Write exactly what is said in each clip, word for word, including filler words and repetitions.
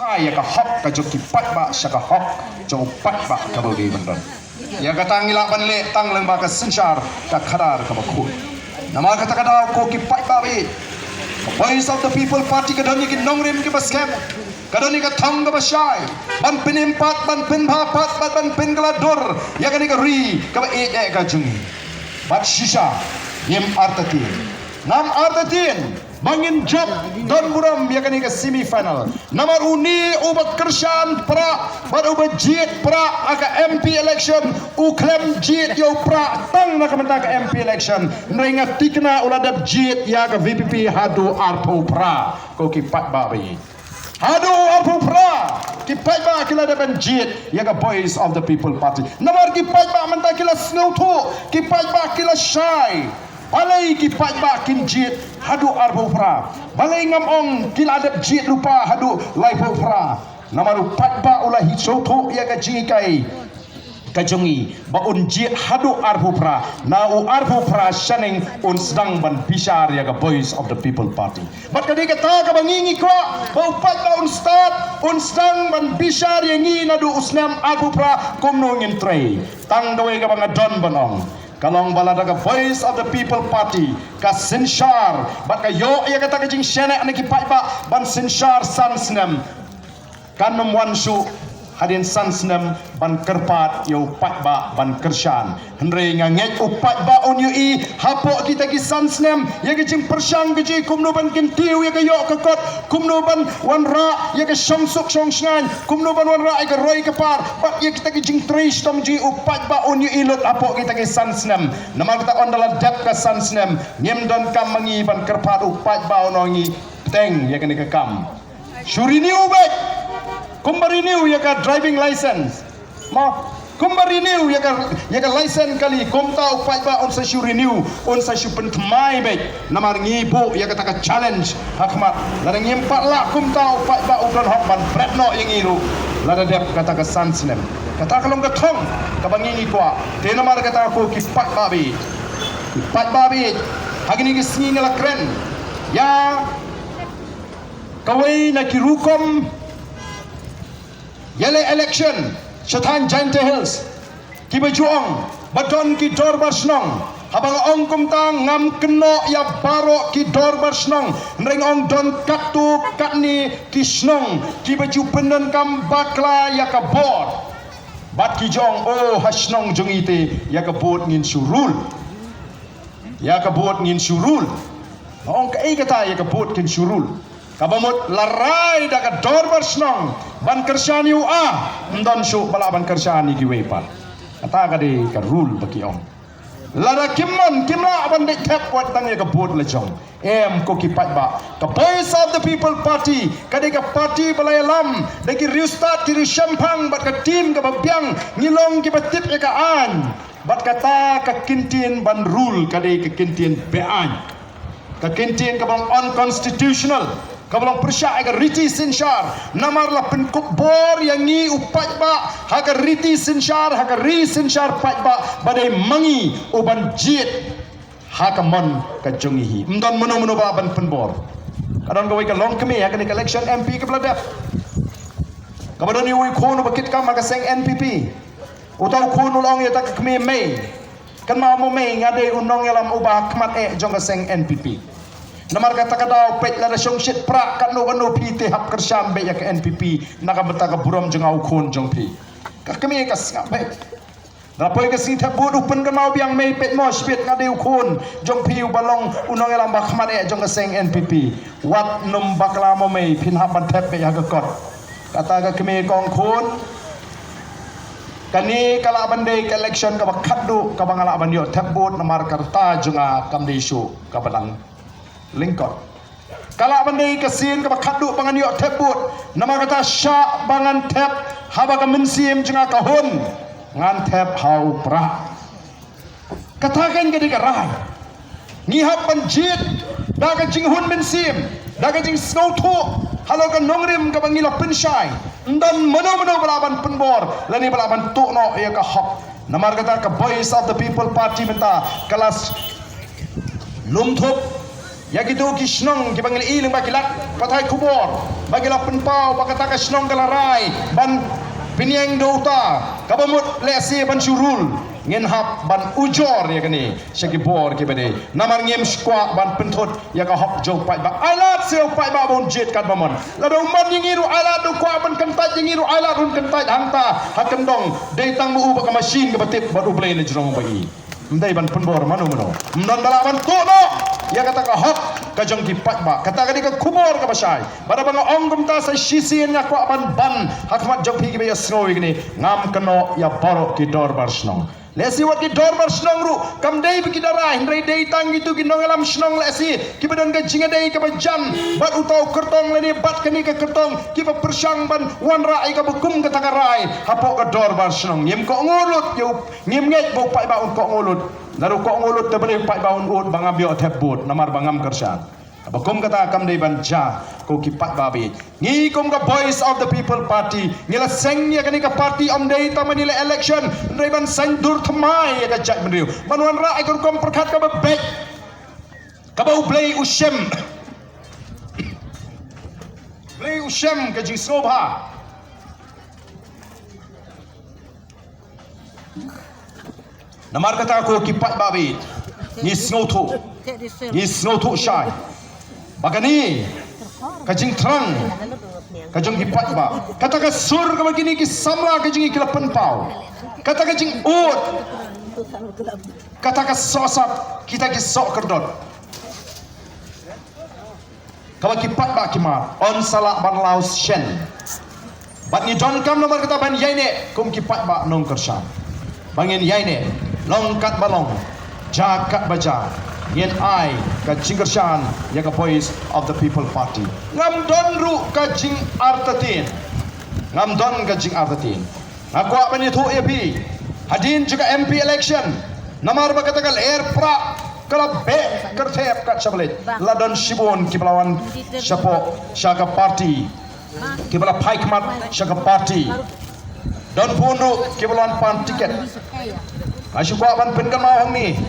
Ïa ka hok ka jong ki paidbah sha ka hok jong u paidbah kaba dei ban don. Ïa kata ngi lah ban leh tang lyngba ka synshar ka khadar kaba khuid. Namar kata ka daw ko ki paidbah, ka Voice of the People Party ka don ïa ki nongrim kiba skhem, ka don ïa ka thong kaba shai ban pynim pat, ban pynbha pat, ban, ban pynkylla dur ïa kane ka ri kaba ïeit eh ka jong ngi. Bad shisha ngim artatien, ngam artatien ba ngin jop don burom ïa kane ka semi final. Namar une uba kyrshan prah bad uba jied prah ha ka M P election u khlem jied ïa u prah tang na ka bynta ka M P election. Hynrei nga thikna u la dep jied ïa ka V P P haduh arphew phra. Ko ki paidbah ba ïeit, haduh arphew phra ki paidbah ki la dep ban jied ïa ka Voice of the People Party. Namar ki paidbah mynta ki la sngewthuh, ki paidbah ki la shai. Balei ki paidbah kin jied haduh arphew phra? Balei ngam ong ki la dep jied lypa haduh laiphew phra? Namar u paidbah u la hi sngewthuh ïa ka jinghikai ka jong ngi ba un jied haduh arphew phra, na u arphew phra shaneng un sdang ban bishar ïa ka Voice of the People Party. Bad ka dei kata kaba ngi ngi kwah ba u paidbah un stad, un sdang ban bishar ïa ngi naduh u snem arphew phra kumno ngin trei. Tang kawei kaba nga don ban ong ka long ba lada ka Voice of the People Party ka synshar bad ka ïoh ïa kata ka jingshaniah na ki paidbah ban synshar san snem, kan ym wan shuh hadien san snem ban kyrpad ïa u paidbah ban kyrshan. Hynrei nga ngeit u paidbah un ïohi hapoh kita ki san snem ïa ka jingpyrshang ka jong ngi, kumno ban kyntiew ïa ka ïoh ka kot, kumno ban wanrah ïa ka shongsuk shongshngaiñ, kumno ban wanrah ïa ka roi ka par bad ïa kita ki jingtrei shitom jong ngi. U paidbah un ïohi lut hapoh kita ki san snem. Namar kata ynda la dep ka san snem ngim donkam ma ngi ban kyrpad, u paidbah un ong ngi bteng ïa kane ka kam. Shu renew beit kumba renew ïa ka driving license. Mo, kumba renew ïa ka, ïa ka license kali, kumta u paidbah un sa shu renew, un sa shu pynthymmai beit. Namar ngi buh ïa kata ka challenge ha khmat. Lada ngim pat lah kumta u paidbah u don hok ban bret noh ïa ngi ruh lada dep kata ka san snem. Kata ka long ka thong kaba ngi ngi kwah. Te namar kata ko ki paidbah beit, ki paidbah beit, ha kine ki sngi nga la kren ïa kawei na ki rukom ïaleh election sha thaiñ Jaintia Hills, kiba ju ong ba don ki dorbar shnong. Haba nga ong kumta ngam kynnoh ïa baroh ki dorbar shnong, hynrei nga ong don katto katne ki shnong kiba ju pyndonkam bakla ïa ka vote. Bad ki ju ong, oh, ha shnong jong ngi te ïa ka vote ngin shu rule. Ïa ka vote ngin shu rule. Nga ong kaei kata ïa ka vote kin shu rule? Kaba mut la rai da ka dorbar shnong ban kyrshan ïa u A, ym don shuh ba lah ban kyrshan ïa kiwei pat. Kata ka dei ka rule ba ki ong. Lada kim mon, kim lah ban dei thep wat tang ïa ka vote la jong. Em ko ki paidbah, ka Voice of the People Party ka dei ka party ba la ïalam da ki riewstad, ki riewshemphang bad ka team kaba biang. Ngi long kiba tip ïa ka aiñ. Bad kata ka kyntien ban rule ka dei ka kyntien be-aiñ, ka kyntien kaba long unconstitutional, kaba long pyrshah ïa ka riti synshar. Namar la pynkup bor ïa ngi u paidbah ha ka riti synshar, ha ka ri synshar paidbah, ba dei ma ngi u ban jied ha ka mon ka jong ngi hi. Ym don mano mano ba ban pynbor. Ka don kawei ka longkmie ha kane ka election M P kaba la dep, kaba don ïa uwei u khun uba kit kam ha ka seng N P P. Uta u khun u la ong ïa uta ka kmie, mei, kynmaw mo mei, nga dei u nongïalam uba ha khmat eh jong ka seng N P P. Namar kata ka daw peit, lada shong shit prah katno katno phi te hap kyrshan beit ïa ka N P P na ka bynta ka burom jong nga u khun jong phi. Ka kmie ka sngap beit. Da poi ka sngi thep vote u pynkynmaw biang, mei, peit mo shibit, nga dei u khun jong phi uba long u nongïalam ba ha khmat eh jong ka seng N P P. Wat nym bakla mo mei, phin hap ban thep beit ha ka kot. Kata ka kmie ka ong, khun, kane ka lah ban dei ka election kaba khatduh kaba nga lah ban ïoh thep vote, namar ka rta jong nga kam dei shuh kaba dang lyngkot. Ka lah ban dei ka sien kaba khatduh ba ngan ïoh thep vote, namar kata shah ba ngan thep haba ka mynsiem jong nga ka hun, ngan thep ha u prah. Kata kan ka dei ka rai. Ngi hap ban jied da ka jinghun mynsiem, da ka jingsngewthuh halor ka nongrim kaba ngi la pynshai. Ym don mano mano ba lah ban pynbor lane ba lah ban tuh noh ïa ka hok. Namar kata ka Voice of the People Party mynta ka la lum thup Ïa kito ki shnong kiba ngi la ïohi lyngba ki lad pathai khubor ba ki la pynpaw ba kata ka shnong ka la rai ban pynïeng da uta, kaba mut lehse ban shu rule. Ngin hap ban ujor ïa kane sha ki bor kiba dei. Namar ngim shu kwah ban pynthut ïa ka hok jong u paidbah. Ai lad sha u paidbah ba un jied katba mon. Lada u mon ïa ngi ruh ai lad, u kwah ban kyntait ïa ngi ruh ai lad un kyntait hangta ha kyndong. Dei tang ma u bad ka mashin kaba tip bad U Blei na jrong ba i. Ym dei ban pynbor mano mano. Ym don ba lah ban tuh noh ïa kata ka hok ka jong ki paidbah. Kata ka dei ka khubor kaba shai. Bad haba nga ong kumta sa shisien nga kwah ban ban ha khmat jong phi kiba ïasngew ïa kine, ngam kynnoh ïa baroh ki dorbar shnong. Lehse wat ki dorbar shnong ruh kam dei ba ki da rai, hynrei dei tang kito ki nongïalam shnong lehse kiba don ka jingïadei kaba jan bad uta u kyrtong lane bad kane ka kyrtong, kiba pyrshang ban wanrah ïa kaba kum kata ka rai hapoh ka dorbar shnong. Ngim kohnguh lut ïa u, ngim ngeit ba u paidbah un kohnguh lut. Lada u kohnguh lut te balei u paidbah un ud ba ngam ïoh thep vote namar ba ngam kyrshan. Ba kum kata kam dei ban jia ko ki paidbah ba ïeit. Ngi kum ka Voice of the People Party ngi la seng ïa kane ka party ym dei tang ba ngi la election, hynrei ban seng dur thymmai ïa ka jaitbynriew, ban wanrah ïa ka rukom pyrkhat kaba beit, kaba U Blei u shem. Blei u shem ka jingsngewbha. Namar kata ko ki paidbah ba ïeit, ngi sngewthuh, ngi sngewthuh shai ba kane ka jingthrang ka jong ki paidbah, kata ka sur kaba kine ki samla ka jong ngi ki la pynpaw, kata ka jingud, kata ka sohsat, kita ki sohkyrdot, kaba ki paidbah ki mad, yn sa lah ban law shen. Bad ngi donkam namar kata ban ïaineh kum ki paidbah nongkyrshan. Ba ngin ïaineh, long katba long, jia katba jia, ngin ai ka jingkyrshan ïa ka Voice of the People Party. Ngam don ruh ka jingartatien. Ngam don ka jingartatien. Nga kwah ban ïathuh ïa phi, hadien jong ka M P election, namar ba kata ka lyer prah ka la beh kyrthep kat sha ba leit, la don shibun kiba la wan shapoh sha ka party, kiba la phai khmat sha ka party. Don bun ruh kiba la wan pan tiket. Nga shu kwah ban pynkynmaw hangne,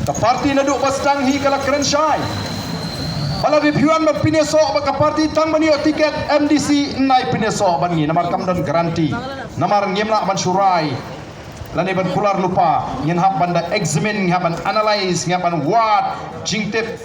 ka party naduh ba sdang hi ka la kren shai. Ba lada phi wan ban pynïasoh bad ka party tang ban ïoh tiket M D C, nai pynïasoh bad ngi namar kam don guarantee. Namar ngim lah ban shu rai lane ban kular lypa, ngin hap ban da examine, ngin hap ban analyse, ngin hap ban wad jingtip.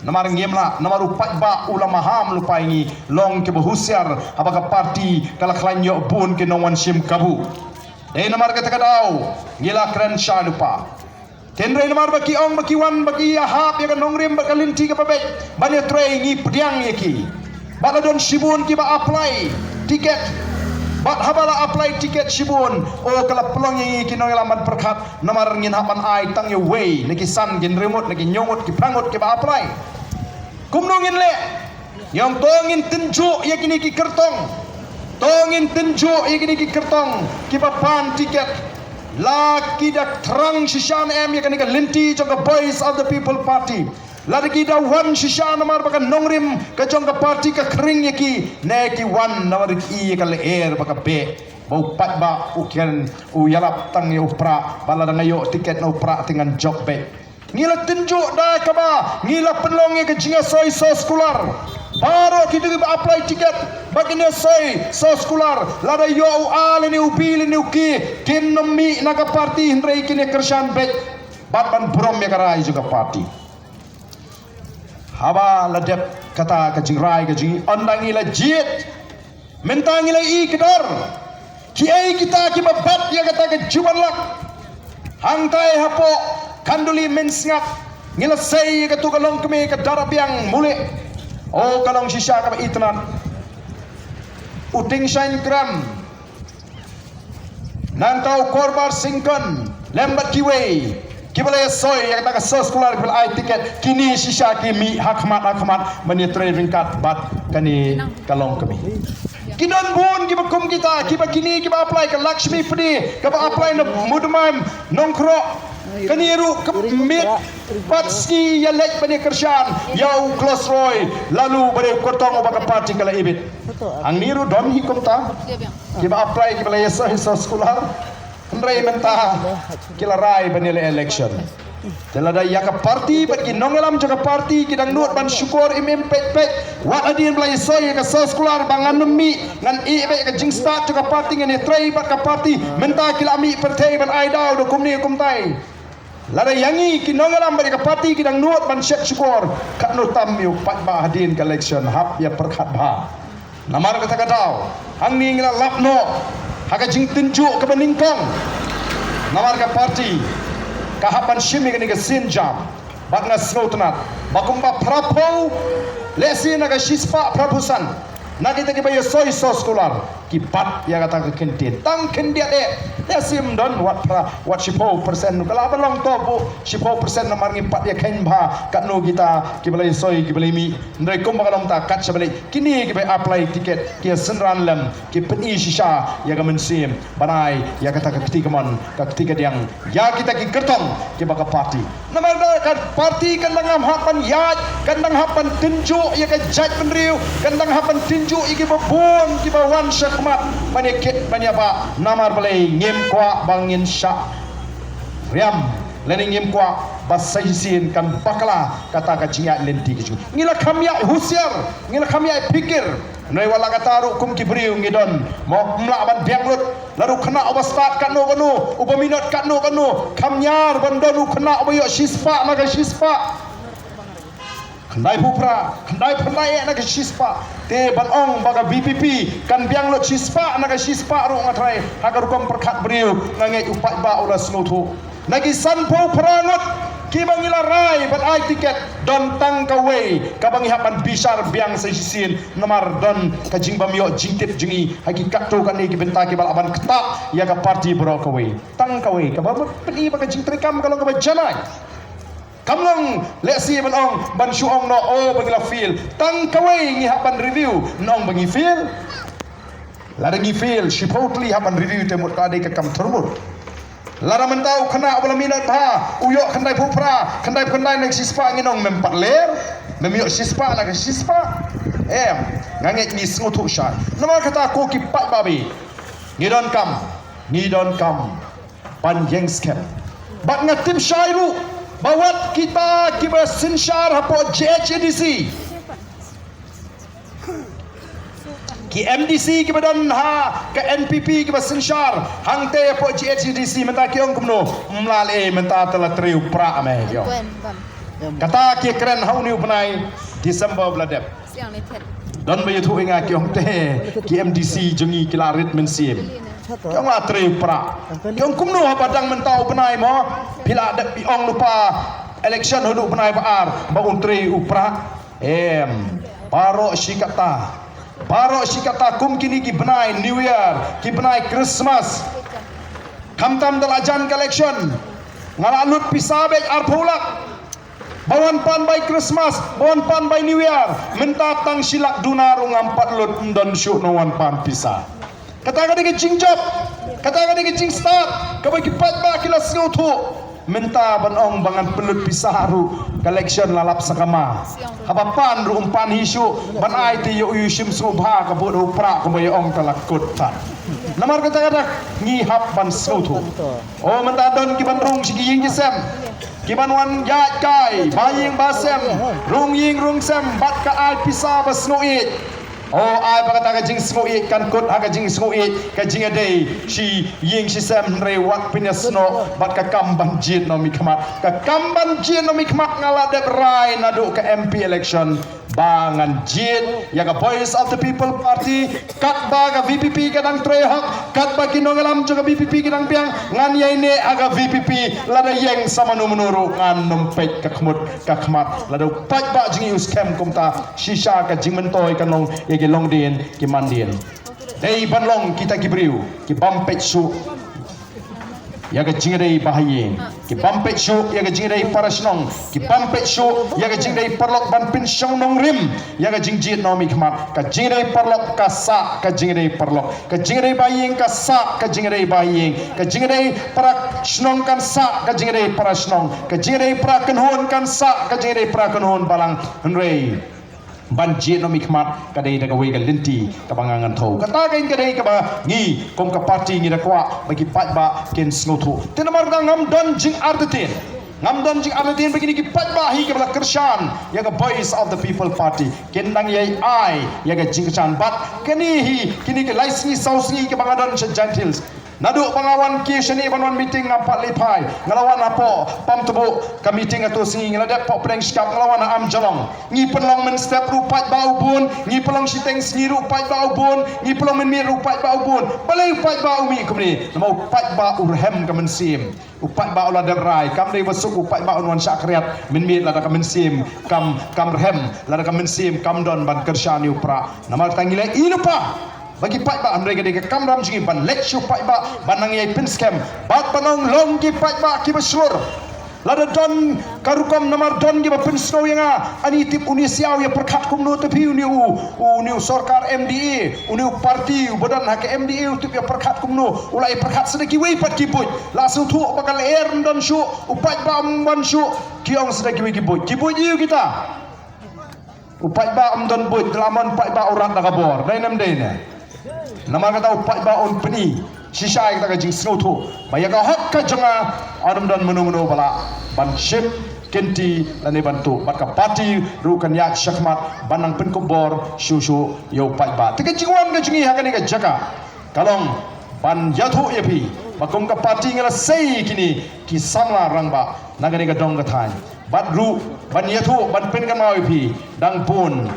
Namar ngim lah, namar u paidbah u la maham lypa ïa ngi, long kiba husiar haba ka party ka la khlaiñ ïoh bun ki nongwan shim kabu. Dei namar kata ka daw ngi la kren shai lypa. Hynrei namar ba ki ong ba ki wan ba ki ïahap ïa ka nongrim bad ka lynti kaba beit ban ïatrei, ngi pdiang ïa ki. Bad la don shibun kiba apply tiket. Bad haba la apply tiket shibun, oh, ka la pynlong ïa ngi ki nongïalam ban pyrkhat, namar ngin hap ban ai tang ïa uwei na ki san, ki hynriew ngut, na ki hynñiew ngut, ki phra ngut kiba apply. Kumno ngin leh? Ngi ong to ngin tynjuh ïa kine ki kyrtong. To ngin tynjuh ïa kine ki kyrtong kiba pan tiket. La ki da thrang shisha ne em ïa kane ka lynti jong ka Voice of the People Party? Lada ki da wan shisha namar ba ka nongrim ka jong ka party ka khring ïa ki, ne ki wan namar ki ïa ka lyer ba ka beh, ba u paidbah u kren, u ïalap tang ïa u prah, ba lada nga ïoh tiket na u prah te ngan jop beit. Ngi la tynjuh da kaba ngi la pynlong ïa ka jingïasoi soskular. Baroh kito kiba apply tiket ba kin ïasoi soskular, lada ïoh u A lane u B lane u K, kin ym mih na ka party, hynrei kin ïakyrshan beit bad ban burom ïa ka rai jong ka party. Haba la dep kata ka jingrai ka jingïohi, ynda ngi la jied, mynta ngi la ïohi kdor. Kiei kita kiba bat ïa kata ka jingwan lak? Hangtai hapoh Khanduli Mynsngat ngi la sei ïa kato ka longkmie ka Darabiang Mule. Oh, ka long shisha kaba itynnad. U Tingshain Krem, nangta u Korbar Syngkon lem bad kiwei kiba la ïasoi ïa kata ka soskular, kiba la ai tiket, kine shisha ki mih ha khmat ha khmat ban ïatrei ryngkat bad kane ka longkmie. Ki don bun kiba kum kita, kiba kine kiba apply, ka Lakshmi Pde kaba apply na Mudmaim Nongkhroh. Kane ruh ka miet bad sngi ïaleit ban ïakyrshan ïa u Klosroi Lalubari, u kyrtong uba ka party ka la ibit. Hangne ruh don hi kumta kiba apply, kiba la ïasoi soskular, hynrei mynta ki la rai ban ïaleh election. Te lada ïa ka parti bad ki nongïalam jong ka parti ki dang nud ban shukor im im peit peit, wat hadien ba la ïasoi ïa ka soskular ba ngan ym mih, ngan ïeh beit ïa ka jingstad jong ka parti, ngan ïatrei bad ka parti, mynta ki la mih pyrthei ban ai daw da kumne kumtai. Lada ïa ngi ki nongïalam bad ïa ka parti ki dang nud ban shet shukor, katno tam ïa u paidbah hadien ka election hap ïa pyrkhat bha. Namar kata ka daw, hangne ngi la lap noh ha ka jingtynjuh kaba nyngkong. Namar ka parti ka hap ban shim ïa kane ka sienjam. Bad nga sngewtynnat ba kumba phraphew, lehse na ka shispah phraphew san na kita kiba ïasoi soskular ki bat ïa kata ka kyntien. Tang khyndiat eh, lehse ym don wat phra, wat shiphew persen. Ka lah ban long to buh shiphew persen namar ngim pat ïakheiñ bha katno kita kiba la ïasoi, kiba la mih. Hynrei kumba ka long ta, kat shaba leit kine kiba apply ticket ki ïa synran lem, ki pyni shisha ïa ka mynsiem ban ai ïa kata ka kti kamon, ka kti kadiang ïa kita ki kyrtong kiba ka parti. Namar da ka parti kan dang hap ban ïaid, kan dang hap ban tynjuh ïa ka jaitbynriew, kan dang hap ban tynjuh ïa kiba bun kiba wan shakhmat ban ïa kit ban ïa bah. Namar balei? Ngim kwah ba ngin shah riam lane ngim kwah ba sa shisien kan bakla kata ka jingïaid lynti ka jong ngi. Ngi la kham ïaid husiar, ngi la kham ïaid phikir. Hynrei wat la kata ruh kum ki briew ngi don mo, ym lah ban biang lut. La ruh khynnah uba stad katno katno, uba minot katno katno, kham ñiar ban don u khynnah uba ïoh shispah na ka shispah. Khyndaiphew phra, khyndaiphew lai na ka shispah. Te ban ong ba ka V P P kan biang lut shispah na ka shispah ruh, nga tharai ha ka rukom pyrkhat briew nga ngeit u paidbah u la sngewthuh. Na ki sanphew phra ngut kiba ngi la rai ban ai tiket, don tang kawei kaba ngi hap ban bishar biang sa shisien, namar don ka jingbym ïoh jingtip jong ngi ha ki katto katne ki bynta kiba lah ban ktah ïa ka parti baroh kawei. Tang kawei kaba mut pyni ba ka jingtreikam ka long kaba janai. Kam long lehse ban ong, ban shu ong noh, oh, ba ngi la fail. Tang kawei ngi hap ban review, nong ba ngi fail. Lada ngi fail, shiphew tylli hap ban review, te mut ka dei ka kam thurmut. Lada mynta u khynnah uba la minot bha u ïoh khyndaiphew phra, khyndaiphew khyndai na ka shispah, ngin ong mem pat ler, mem ïoh shispah na ka shispah. Em, nga ngeit ngi sngewthuh shai. Namar kata ko ki paidbah, ngi donkam, ngi donkam ban ïeng skhem. Bad nga tip shai ruh ba wat kita kiba synshar hapoh J H A D C, ki M D C kiba don ha ka N P P kiba synshar hangtei hapoh J H A D C, mynta ki ong kumno? Ym lah lei, mynta te la trei u prah me, ki ong. Kata ki kren ha une u bnai December ba la dep. Don ba ïathuh ïa nga, ki ong te ki M D C jong ngi ki la rit mynsiem. Ki ong la trei u prah. Ki ong kumno haba dang mynta u bnai mo, phi la dep ong lypa election haduh bnai ba ar ba un trei u prah. Em, baroh shi katta, baroh shi katta kum kine ki bnai New Year, ki bnai Christmas, khamtam da la jan ka election, nga la lut pisa beit arphew lak ba wan pan bai Christmas, ba wan pan bai New Year. Mynta tang shi lak duna ruh ngam pat lut, ym don shuh nongwan pan pisa. Kata ka dei ka jingjop, kata ka dei ka jingstad kaba ki paidbah ki la sngewthuh. Mynta ban ong ba ngan pynlut pisa ruh, ka election la lap sakama. Haba pan ruh ym pan hi shuh, ban ai te ïoh u shim sngewbha ka bud u prah, kumba ïa ong ka la kut pat. Namar kata, kata ngi hap ban sngewthuh. O, mynta don ki ban rung sha ki ïing ki sem, ki ban wan ïaid kai ba ïing ba sem, rung ïing rung sem bad ka ai pisa ba sngewieit. O, ai ba kata ka jingsngewieit kan kut ha ka jingsngewieit ka jingïadei shi ïing shi sem, hynrei wat pynïasnoh bad ka kam ban jied na u mihkhmat. Ka kam ban jied na u mihkhmat nga la dep rai naduh ka M P election ba ngan jied ïa ka Voice of the People Party, katba ka V P P ka dang trei hok, katba ki nongïalam jong ka V P P ki dang biang, ngan ïaineh ha ka V P P, lada ïeng sa mano mano ruh ngan nym peit ka khmut ka khmat. Lada u paidbah jong ngi u skhem kumta, shisha ka jingmyntoi kan long ïa ki longdien ki mandien. Dei ban long kita ki briew ki bym peit shuh ïa ka jingïadei ba ha ïing, ki bym peit shuh ïa ka jingïadei para shnong, ki bym peit shuh ïa ka jingïadei paralok ban pynshong nongrim ïa ka jingjied na u mihkhmat. Ka jingïadei paralok ka sah ka jingïadei paralok, ka jingïadei ba ha ïing ka sah ka jingïadei ba ha ïing, ka jingïadei para shnong kan sah ka jingïadei para shnong, ka jingïadei para kynhun kan sah ka jingïadei para kynhun balang. Hynrei ban jied na u mihkhmat ka dei da kawei ka lynti kaba nga ngan thew. Kata ka dei kaba ngi kum ka party ngi da kwah ba ki paidbah kin sngewthuh. Te namar kata ngam don jingartatien, Ngam don jingartatien ba kine ki paidbah hi kiba la kyrshan ïa ka Voice of the People Party kin nang ïai ai ïa ka jingkyrshan. Bad kine hi, kine ki lai sngi saw sngi kiba nga don sha Jaintia Hills, naduh ba nga wan ki shane ban wan meeting, ngam pat leit phai. Nga la wan hapoh Pamtbuk ka meeting, hato sngi nga la dep poh pdeng shkap, nga la wan ha Amjolong. Ngi pynlong mynstep ruh paidbah u bun, ngi pynlong shiteng sngi ruh paidbah u bun, ngi pynlong mynmiet ruh paidbah u bun. Balei u paidbah u mih kumne? Namar u paidbah u rhem ka mynsiem. U paidbah u la dep rai, kam dei ba suk u paidbah un wan shah khriat mynmiet lada ka mynsiem kam, kam rhem, lada ka mynsiem kam don ban kyrshan ïa u prah. Namar kata ngi la ïohi lypa ba ki paidbah, hynrei ka dei ka kamram jong ngi ban leit sha u paidbah, ban nang ïai pynskhem bad ban ong long ki paidbah kiba shlur. Lada don ka rukom, namar don kiba pynsngew ïa nga, ani tip une u siaw ïa pyrkhat kumno, te phi une u, une u sorkar M D A, une u party uba don ha ka M D A u tip ïa pyrkhat kumno, u la ïa pyrkhat sa da kiwei pat ki buit. La sngewthuh ba ka lyer ym don shuh, u paidbah ym don shuh, ki ong sa da kiwei ki buit. Ki buit aïu kita? U paidbah ym don buit, te la mon paidbah u rat da ka bor. Dei ne ym dei ne? Namar kata u paidbah un pyni shisha ïa kata ka jingsngewthuh ba ïa ka hok ka jong nga, ym don mano mano ba lah ban shim kynti lane ban tuh. Bad ka party ruh kan ïaid shakhmat ban nang pynkup bor shuh shuh ïa u paidbah. Te ka jingwan ka jong ngi ha kane ka jaka ka long ban ïathuh ïa phi ba kum ka party ngi la sei kine ki samla rangbah na kane ka dong ka thaiñ. Bad ruh ban ïathuh, ban pynkynmaw ïa phi, dang bun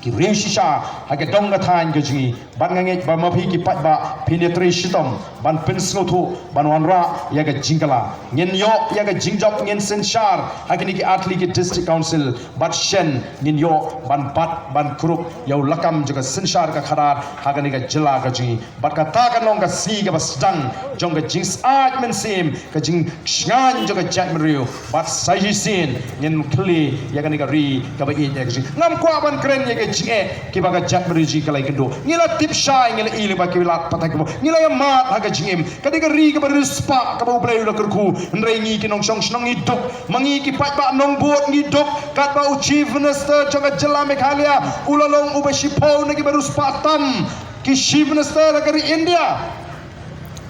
ki riew shisha ha ka dong ka thaiñ ka jong ngi. Bad nga ngeit ba ma phi ki paidbah phin ïatrei shitom ban pynsngewthuh, ban wanrah ïa ka jingkylla. Ngin ïoh ïa ka jingjop, ngin synshar ha kine ki artylli ki district council. Bad shen ngin ïoh ban bat ban kurup ïa u lakam jong ka synshar ka khadar ha kane ka jylla ka jong ngi. Bad kata kan long ka sngi kaba sdang jong ka jingshngaiñ mynsiem, ka jingshngaiñ jong ka jaitbynriew. Bad sa shisien ngin khlieh ïa kane ka ri kaba ïeit ïa ka jong ngi. Ngam kwah ban kren ïa ka jingeh kiba ka jaitbynriew jong ngi ka la ïakynduh. Ngi la tip shai, ngi la ïohi lypa, ki la pat ha ki bor, ngi la ïa mad ha ka jingim. Ka dei ka ri kaba riewspah kaba U Blei u la kyrkhu. Hynrei ngi ki nongshong shnong ngi duk. Ma ngi ki paidbah nongbud ngi duk. Katba u Chief Minister jong ka jylla Meghalaya u la long uba shiphew na kiba riewspah tam ki Chief Minister ha ka ri India.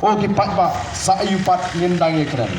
O ki paidbah, sa aïu pat ngin dang ïakren?